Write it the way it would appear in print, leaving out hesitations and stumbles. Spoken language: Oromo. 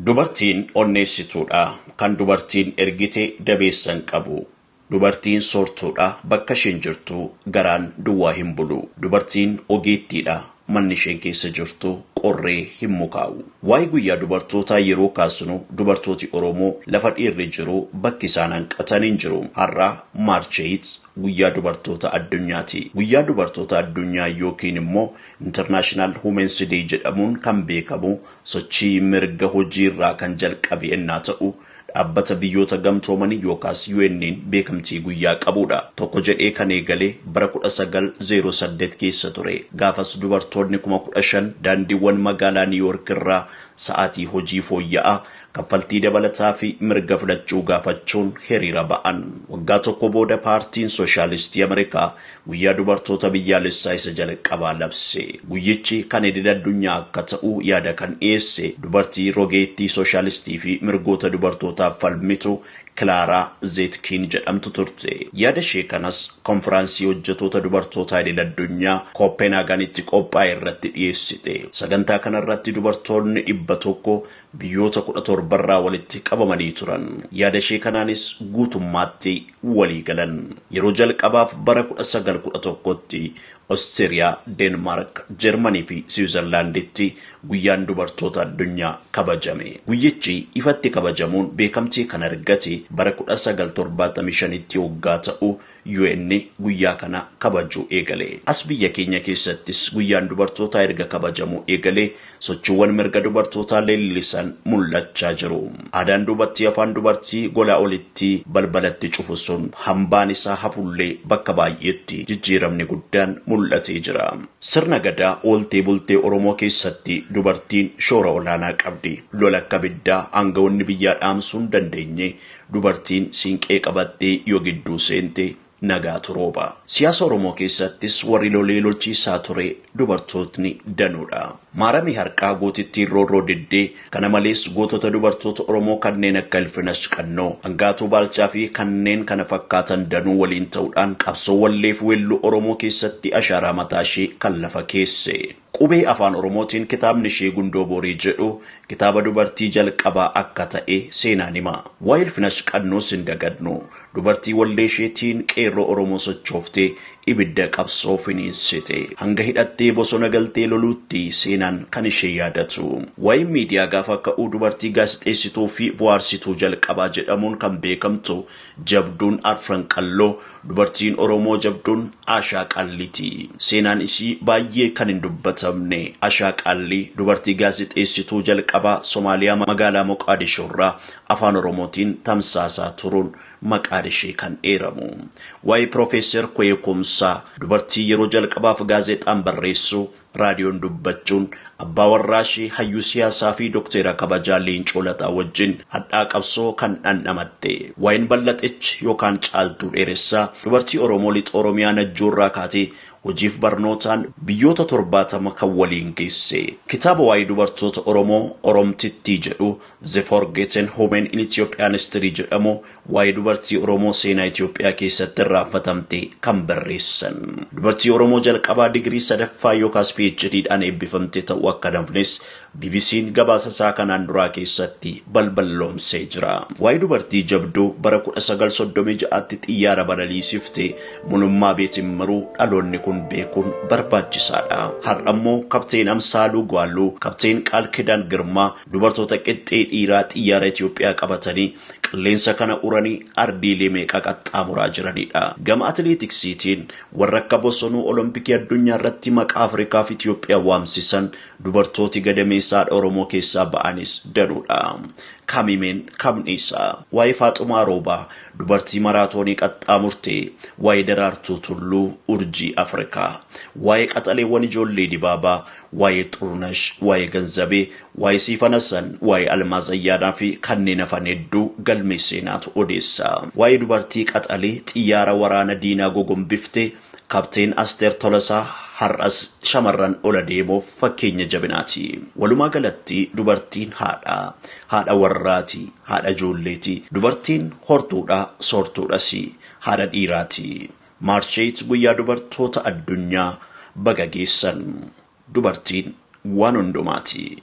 Dubartiin onneessituudha. Kan dubartiin ergite dabeessa hin qabu. Dubartiin soortuudha. Bakka isheen jirtu garaan duwwaa hin bulu. Dubartiin ogeettiidha. Manni isheen keessa jirtu qorree hin mukaa'u. Waa'ee guyyaa dubartootaa yeroo kaasnu dubartooti Oromoo lafa dhiirri jiru bakki isaan hanqatan hin jiru. Har'a March 8 guyyaa dubartoota addunyaati. Guyyaa dubartoota addunyaa yookiin immoo International Women's Day jedhamuun kan beekamu sochii mirga hojiirraa kan jalqabe ennaa ta'u, dhaabbata biyyoota gamtoomanii yookaas UN'n beekamtii guyyaa qabudha. Tokko jedhee kan eegale bara 1908 keessa ture. Gaafas dubartoonni 15,000 daandiiwwan magaalaa Niiwoork irraa sa'aatii hojii fooyya'aa, kaffaltii dabalataa fi mirga filachuu gaafachuun hiriira ba'an. Waggaa tokko booda paartiin Sooshaalistii Ameerikaa guyyaa dubartoota biyyaalessaa isa jalqabaa labse. Guyyichi kan idil addunyaa akka ta'u yaada kan dhiyeesse dubartii rogeettii sooshaalistii fi mirgoota dubartootaaf falmitu Kilaaraa Zeetkiin jedhamtu turte. Yaada ishee kanas konfiraansii hojjetoota dubartootaa idil addunyaa Kooppenhaaganitti qophaa'e irratti dhiyeessite. Sagantaa kanarratti dubartoonni 100 biyyoota 17rraa walitti qabamanii turan. Yaada ishee kanaanis guutummaatti walii galan. Yeroo jalqabaaf bara 1911tti Oostiriyaa, Deenmaark, Jeermanii fi Siwiizerlaanditti guyyaan dubartoota addunyaa kabajame. Guyyichi ifatti kabajamuun beekamtii kan argate bara 1975tti hoggaa ta'u, UN guyyaa kana kabajuu eegale. As biyya keenya keessattis guyyaan dubartootaa erga kabajamuu eegalee sochiiwwan mirga dubartootaa leellisan mul'achaa jiru. Aadaan dubartii afaan dubartii golaa olitti balbalatti cufu sun hambaan isaa hafullee bakka baay'eetti jijjiiramni guddaan mul'atee jira. Sirna gadaa ooltee bultee Oromoo keessatti dubartiin shoora olaanaa qabdi. Lola akka biddaa aangawoonni biyyaa dhaamsuu hin dandeenye dubartiin siinqee qabattee yoo gidduu seente nagaatu rooba. Siyaasa Oromoo keessattis warri lolee lolchiisaa ture dubartootni danuudha. Maaramii Harqaa gootittiin roorroo diddee, kana malees gootota dubartoota Oromoo kanneen akka Ilfinash Qannoo, Angaatuu Baalchaa fi kanneen kana fakkaatan danuu waliin ta'uudhaan qabsoo walleef weelluu Oromoo keessatti ashaaraa mataa ishee kan lafa keesse. Qubee afaan Oromootiin kitaabni ishee Gundoo Borii jedhu kitaaba dubartii jalqabaa akka ta'e seenaan hima. Waa'ee Ilfinash Qannoos hin dagadnu. Dubartii wallee isheetiin qeerroo Oromoo sochooftee ibidda qabsoo finiinsite. Hanga hidhattee bosona galtee loluutti seenaan kan ishee yaadatu. Waa'ee miidiyaa gaafa ka'uu dubartii gaazexeessituu fi bohaarsituu jalqabaa jedhamuun kan beekamtu jabduun Arfran Qalloo, dubartiin Oromoo jabduun Ashaa Qaalliiti. Seenaan isii baay'ee kan hin dubbatamne. Ashaa Qaallii dubartii gaazexeessituu jalqabaa Somaaliyaa magaalaa Moqaadishoo irraa afaan Oromootiin tamsaasaa turuun maqaan ishee kan eeramu. Waa'ee Piroofeesar Koyee Kumsaa, dubartii yeroo jalqabaaf gaazexaan barreessuu, raadiyoon dubbachuun abbaa warraa ishee hayyuu siyaasaa fi dokteera kabajaa Leencoo Lataa wajjin hadhaa qabsoo kan dhandhamatte. Waa'een Ballaxech yookaan Caaltuu Dheeressaa, dubartii Oromoo lixa Oromiyaa Najjoorraa kaatee hojiif barnootaan biyyoota 70 kan waliin geesse. Kitaaba waa'ee dubartoota Oromoo Oromtittii jedhu, The Forgotten Women in Ethiopian History jedhamu, waa'ee dubartii Oromoo seenaa Itoophiyaa keessatti irraanfatamte kan barreessan. Dubartii Oromoo jalqabaa digirii sadaffaa yookaas PhDdhaan eebbifamte ta'uu akka danfnes BBC'n gabaasa isaa kanaan duraa keessatti balballoomsee jira. Waa'ee dubartii jabduu bara 1936tti xiyyaara balaliisifte Mulummaa Beetimmiruu dhaloonni kun beekuun barbaachisaadha. Har'a immoo Kapteen Amsaaluu Gwaaluu, Kapteen Qaalkidaan Girmaa dubartoota qixxee dhiiraa xiyyaara Itoophiyaa qabatanii qilleensa kana uranii ardiilee meeqa qaxxaamuraa jiranidha. Gama atileetiksiitiin warra akka Bosonuu Olompikii addunyaa irratti maqaa Afrikaa fi Itoophiyaa waamsisan dubartooti gadameessa haadha Oromoo keessaa ba'anis danuudha. Kamimeen kamniisa. Waa'ee Faaxumaa Roobaa, dubartii maraatoonii qaxxaamurte, waa'ee Daraartuu Tulluu urjii Afrikaa, waa'ee qaxaleewwan ijoollee Dibaabaa, waa'ee Xurunash, waa'ee Ganzabee, waa'ee Siifan Hassan, waa'ee Almaaz Ayyaanaa fi kanneen hafan hedduu galmee seenaatu odeessa. Waa'ee dubartii qaxalee xiyyaara waraana diinaa gogombifte Kapteen Asteer Tolasaa har'as shamarran ola deemuuf fakkeenya jabinaati. Walumaa galatti dubartiin haadha. Haadha warraati. Haadha ijoolleeti. Dubartiin hortuudha, soortuudhas. Haadha dhiiraati. March 8 guyyaa dubartoota addunyaa baga geessan. Dubartiin waan hundumaati.